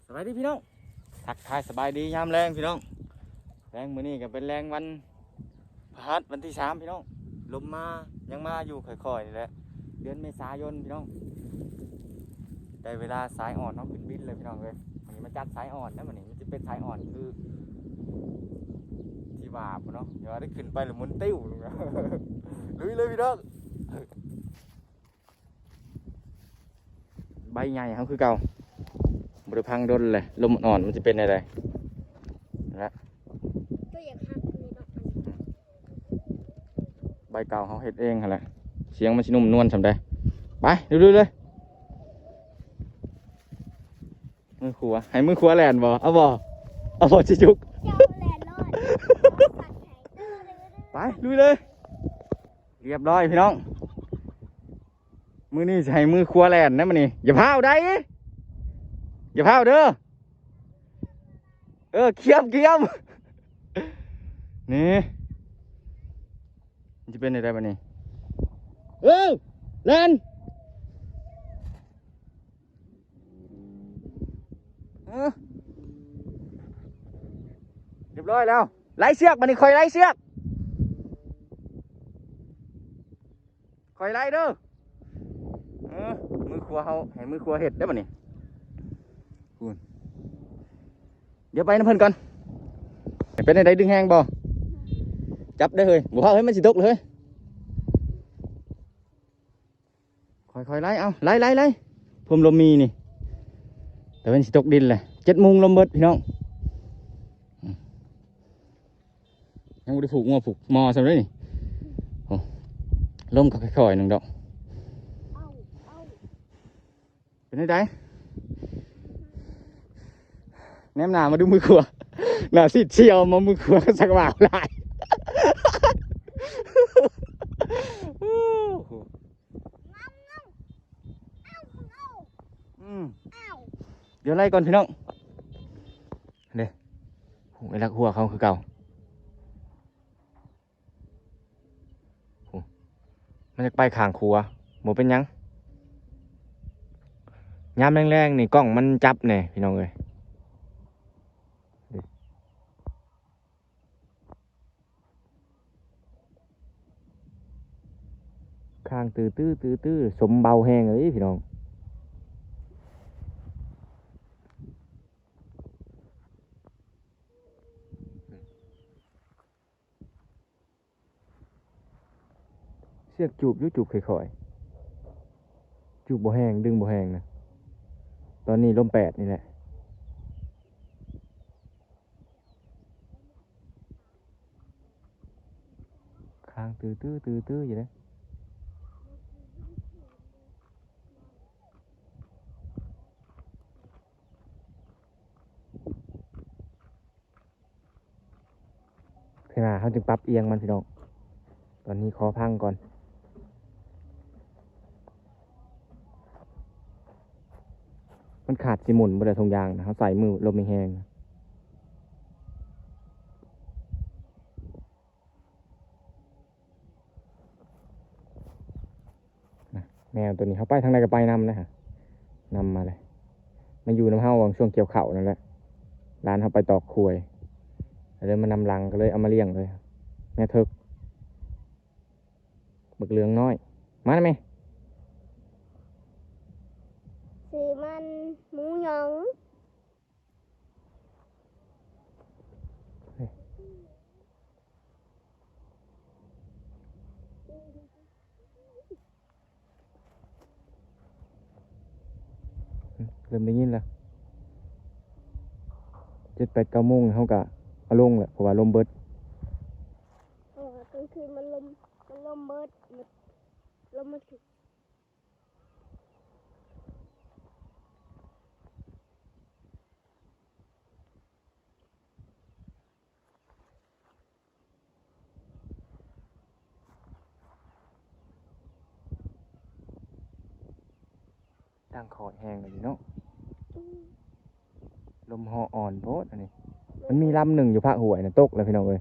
ສະບາຍດີພີ່ນ້ອງ ທັກທາຍສະບາຍດີຍາມແລງພີ່ນ້ອງ. ແລງມື້ນີ້ກໍເປັນແລງວັນພະຫັດ ວັນທີສາມພີ່ນ້ອງ. ລົມມາ ຍັງມາຢູ່ຄ່ອຍໆນີ້ແຫຼະ ເດືອນເມສາຍົນພີ່ນ້ອງ. ໄດ້ເວລາສາຍອ່ອນເຮົາຂຶ້ນບິນແລ້ວພີ່ນ້ອງເອີຍ. ມື້ນີ້ມາຈັບສາຍອ່ອນນະ ມື້ນີ້ມັນຈະເປັນສາຍອ່ອນຄືທີ່ວ່າພຸ້ນເນາະ. ຢ່າວ່າໄດ້ຂຶ້ນໄປແລ້ວໝູນຕິວ ລຸຍເລີຍພີ່ນ້ອງ. ໃບໃຫຍ່ເຮົາຄືເກົ່າ ບໍ່ໄດ້ພັງດົນເລີຍ. ລົມອ່ອນມັນຊິເປັນແນວໃດນະ. ກໍຢາກຮັກຢູ່ເນາະ ໃບເກົ່າເຮົາເຮັດເອງຫັ້ນແຫຼະ. ສຽງມັນຊິນຸ້ມນວນສ່ຳໃດ. ໄປ ລຸຍໆເລີຍ. ມືຂວາ ໃຫ້ມືຂວາແລ່ນບໍ່? ເອົາບໍ່? ເອົາບໍ່? ຊິຈຸກ ເຈົ້າແລ່ນໂລດ. ໄປ ລຸຍເລີຍ. ລຽບຮ້ອຍພີ່ນ້ອງ. ມື້ນີ້ຊິໃຫ້ມືຂວາແລ່ນນະມື້ນີ້. ຢ່າພ້າວໃດ ຢ່າພ້າວເດີ. ເອີ ຄຽມ ຄຽມ. ນີ້ ມັນຈະເປັນໄດ້ໃດບັດນີ້? ເອີ ແລ່ນ. ເອີ ຮຽບຮ້ອຍແລ້ວ. ໄລ່ເຊືອກ ບັດນີ້ຂ້ອຍໄລ່ເຊືອກ. ຂ້ອຍໄລ່ເດີ. ເອີ ມືຂວາເຮົາ ໃຫ້ມືຂວາເຮັດເດີບັດນີ້. ພຸ້ນ ດຽວໄປນຳເພິ່ນກ່ອນ. ເປັນຈັ່ງໃດ ດຶງແຮງບໍ່? ຈັບເດີເຮີ້ຍ. ບໍ່ພາວເຮີ້ຍ ມັນຊິຕົກເລີຍ. ຄ່ອຍໆໄລ່ ເອົາ ໄລ່ໆໆ. ພົມລົມມີນີ້ ຕາເວັນຊິຕົກດິນແຫຼະ. ເຈັດໂມງລົມເບິດພີ່ນ້ອງ. ຍັງບໍ່ໄດ້ຜູກງົວຜູກໝໍ່ຊ້ຳເດ້ນີ້. ໂອ້ ລົມກໍຄ່ອຍໆໜຶ່ງດອກ. ເປັນຈັ່ງໃດ? ແນມໜ້າມາດູມືຂວາ ໜ້າຊີດສ່ຽວ ມາມືຂວາສັກຫວ່າວຫຼາຍ. ອືມ ດຽວໄລ່ກ່ອນພີ່ນ້ອງ. ເດ້ ໄອ້ລັກຫົວເຂົາຄືເກົ່າ. ໂອ້ ມັນຢາກໄປຂ້າງຂວາ ບໍ່ເປັນຫຍັງ. ຍາມແລງໆນີ້ກ້ອງມັນຈັບແດ່ພີ່ນ້ອງເອີຍ. ຄ້າງຕື້ໆ ສົມເບົາແຮງເລີຍພີ່ນ້ອງ. ເຊືອກຈູບຢູ່ ຈູບຄ່ອຍໆ ຈູບບໍ່ແຮງ ດຶງບໍ່ແຮງນະ. ຕອນນີ້ລົມແປດນີ້ແຫຼະ. ຄ້າງຕື້ໆ ຕື້ໆຢູ່ເດ້. ເທື່ອໜ້າເຮົາຈຶ່ງປັບອຽງມັນພີ່ນ້ອງ. ຕອນນີ້ຂໍພັງກ່ອນ. ມັນຂາດຊິໝຸນບໍ່ໄດ້ ຖົງຢາງນະ ເຮົາໃສ່ມືລົມແຮງໆ. ນະ ແມວໂຕນີ້ ເຮົາໄປທາງໃດກໍໄປນຳນະ ນຳມາເລີຍ. ມາຢູ່ນຳເຮົາຫວ່າງຊ່ວງກ່ຽວເຂົ້ານັ້ນແຫຼະ. ຫຼານເຮົາໄປຕອກຂ້ວຍ ກໍເລີຍມານຳຫຼັງ ກໍເລີຍເອົາມາລ້ຽງເລີຍ. ແມ່ເຖິກ ບັກເຫຼືອງນ້ອຍ ມານຳແມ່. ຊື່ມັນໝູຫຍອງ. ເລີ່ມໄດ້ຍິນແລ້ວ ເຈັດ ແປດ ເກົ້າໂມງ ເຮົາກະເອົາລົງແຫຼະ ເພາະວ່າລົມເບິດ. ເພາະວ່າກາງຄືນມັນລົມ ມັນລົມເບິດ ລົມມັນຖືກ. ຕັ້ງຂອດແຮງເລີຍເນາະ. ອືມ ລົມເຫາະອ່ອນໂພດອັນນີ້. ມັນມີລຳໜຶ່ງຢູ່ພາກຫ້ວຍນະ ຕົກແລ້ວພີ່ນ້ອງເອີຍ.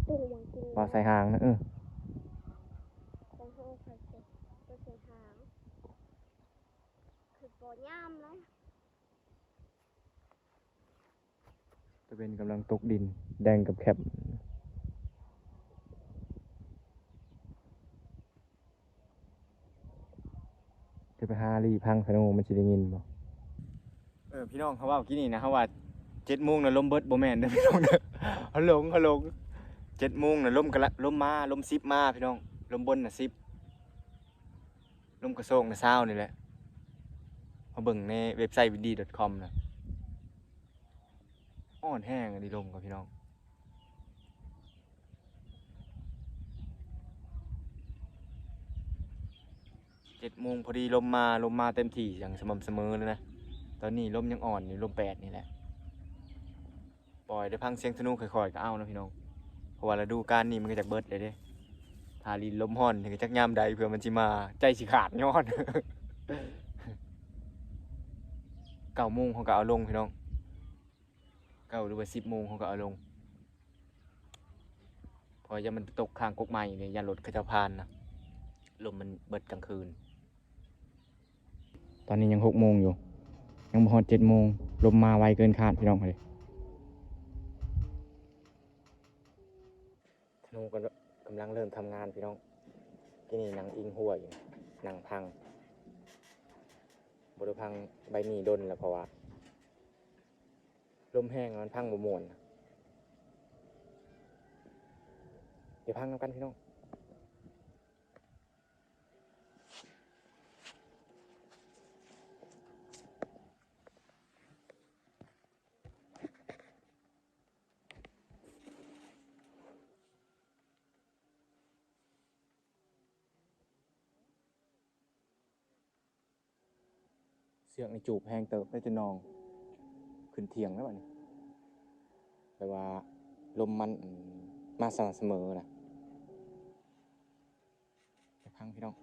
ຕົກຫຍັງກິນ ວ່າໃສ່ຫາງນະ ເອີ. ຂອງເຮົາໃສ່ ໃສ່ຫາງ ຄືບໍ່ຍາມເນາະ. ຕາເວັນກຳລັງຕົກດິນ ແດງກັບແຄບ. ຈະໄປຫາຫຼີ້ພັງສະໂນ ມັນຊິໄດ້ຍິນບໍ່? ເອີ ພີ່ນ້ອງ ເຮົາເວົ້າກີ້ນີ້ນະ ເຮົາວ່າເຈັດໂມງນະລົມເບິດ ບໍ່ແມ່ນເດີພີ່ນ້ອງເດີ ເຮົາຫຼົງ ເຮົາຫຼົງ. ເຈັດໂມງນະລົມກະລະ ລົມມາ ລົມສິບມາພີ່ນ້ອງ ລົມບົນນະສິບ ລົມກະໂຊກນະຊາວນີ້ແຫຼະ. ມາເບິ່ງໃນເວັບໄຊ windy.com ນະ ອ່ອນແຮງອີ່ຫຼີລົມກໍພີ່ນ້ອງ. ເຈັດໂມງພໍດີລົມມາ ລົມມາເຕັມທີ່ຢ່າງສະໝ່ຳສະເໝີເລີຍນະ. ຕອນນີ້ລົມຍັງອ່ອນຢູ່ ລົມແປດນີ້ແຫຼະ. ປ່ອຍໄດ້ຟັງສຽງທະນູຄ່ອຍໆກໍເອົາເນາະພີ່ນ້ອງ ເພາະວ່າລະດູການນີ້ມັນກໍຈັກເບິດແລ້ວເດ້. ຖ້າຫຼິ້ນລົມຮ້ອນນີ້ກໍຈັກຍາມໃດເພື່ອມັນຊິມາ ໃຈຊິຂາດຍ້ອນ. ເກົ້າໂມງເຮົາກໍເອົາລົງພີ່ນ້ອງ ເກົ້າ ຫຼືວ່າສິບໂມງເຮົາກໍເອົາລົງ ເພາະວ່າຢ້ານມັນໄປຕົກຂ້າງກົກໄມ້ເດ້ ຢ້ານລົດເຂົາເຈົ້າຜ່ານນະ ລົມມັນເບິດກາງຄືນ. ຕອນນີ້ຍັງຫົກໂມງຢູ່ ຍັງບໍ່ຮອດເຈັດໂມງ ລົມມາໄວເກີນຄາດພີ່ນ້ອງເອີຍ. ທະນູກໍກຳລັງເລີ່ມທຳງານພີ່ນ້ອງ. ກີ້ນີ້ນັ່ງອີງຫົວຢູ່ ນັ່ງພັງ ບໍ່ໄດ້ພັງໃບນີ້ດົນແລ້ວ ເພາະວ່າລົມແຮງມັນພັງບໍ່ມ່ວນ. ໄປພັງນຳກັນພີ່ນ້ອງ. ເຊືອກນີ້ຈູບແຮງເຕີບໄດ້ແຕ່ໜ່ອງ ຂຶ້ນຖຽງແລ້ວບັດນີ້ ແປວ່າລົມມັນ ອັນ ມາສະໝ່ຳສະເໝີນະ. ໄປພັງພີ່ນ້ອງ.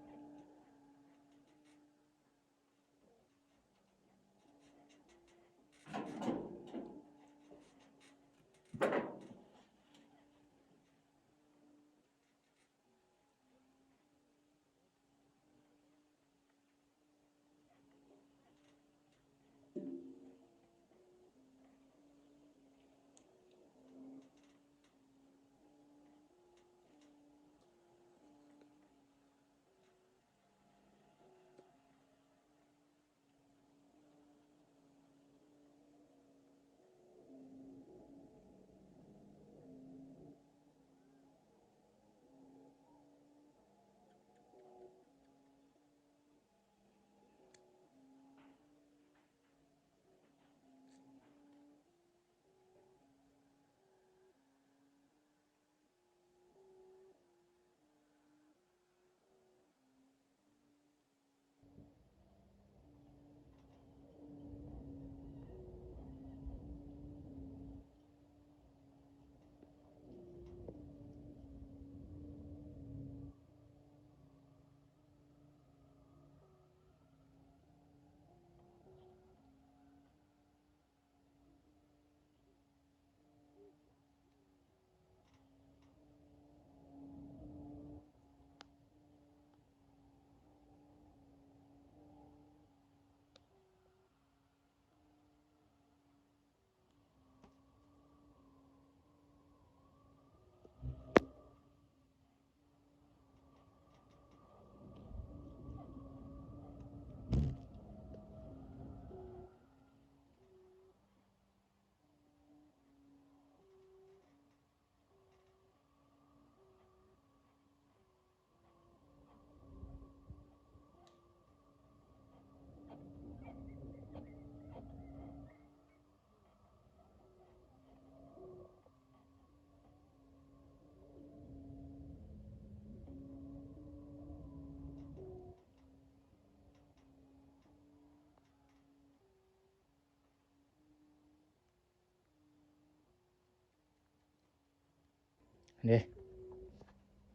เด้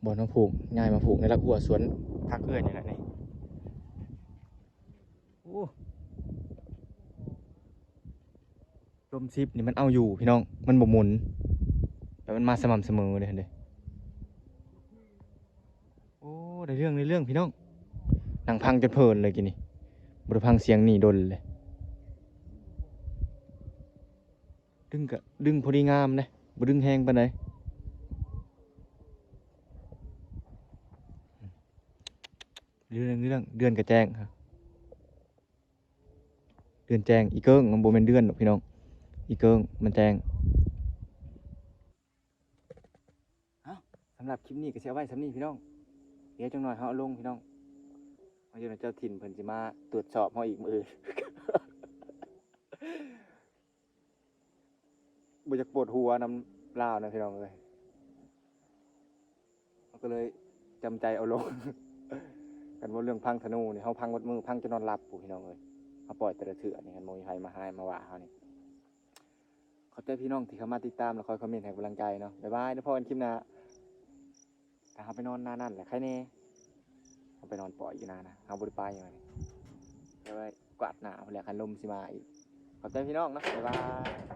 บ่อนมาผูก ย้ายมาผูกในหลังฮั้วสวนผักเอื้อยนี่แหละนี่ โอ้ ลมสิบนี่มันเอาอยู่พี่น้อง มันบ่หมุน แต่มันมาสม่ำเสมอเด้ เด้ โอ้ ได้เรื่อง ได้เรื่องพี่น้อง นั่งพังจนเพลินเลยกี้นี่ บ่ได้พังเสียงนี่ดนเลย ດຶງກະດຶງພໍດີງາມເດ້ ບໍ່ດຶງແຮງປານໃດ. ເດືອນ ເດືອນ ເດືອນກະແຈ້ງ ເດືອນແຈ້ງ ອີເກີ້ງ ມັນບໍ່ແມ່ນເດືອນດອກພີ່ນ້ອງ ອີເກີ້ງ ມັນແຈ້ງ. ເອົ້າ ສຳລັບຄລິບນີ້ກະຊິເອົາໄວ້ສ່ຳນີ້ພີ່ນ້ອງ ດຽວຈັກໜ້ອຍເຮົາເອົາລົງພີ່ນ້ອງ ເຮົາຢູ່ນຳເຈົ້າຖິ່ນເພິ່ນຊິມາຕວດສອບເຮົາອີກມື້ອື່ນ. ບໍ່ຢາກປວດຫົວນຳລາວນະພີ່ນ້ອງເອີຍ ເຮົາກະເລີຍຈຳໃຈເອົາລົງ. ຄັນເວົ້າເລື່ອງພັງທະນູນີ້ ເຮົາພັງໝົດມື້ ພັງຈົນນອນຫຼັບພຸ້ນພີ່ນ້ອງເອີຍ. ເຮົາປ່ອຍແຕ່ລະເທື່ອນີ້ ຄັນບໍ່ມີໃຜມາຮ້າຍມາວ່າເຮົານີ້. ຂອບໃຈພີ່ນ້ອງທີ່ເຂົ້າມາຕິດຕາມ ແລະ ຄອຍຄອມເມັນໃຫ້ກຳລັງໃຈເນາະ. ບາຍບາຍ ແລ້ວພໍ້ກັນຄລິບໜ້າ. ຖ້າເຮົາໄປນອນນານັ້ນແຫຼະ ໃຄແນ່ ເຮົາໄປນອນປ່ອຍຢູ່ນານະ ເຮົາບໍ່ໄດ້ໄປຫຍັງນີ້ ໄປໄວ້ກວາດໜ້າພຸ້ນແຫຼະ ຄັນລົມຊິມາອີກ. ຂອບໃຈພີ່ນ້ອງເນາະ ບາຍບາຍ.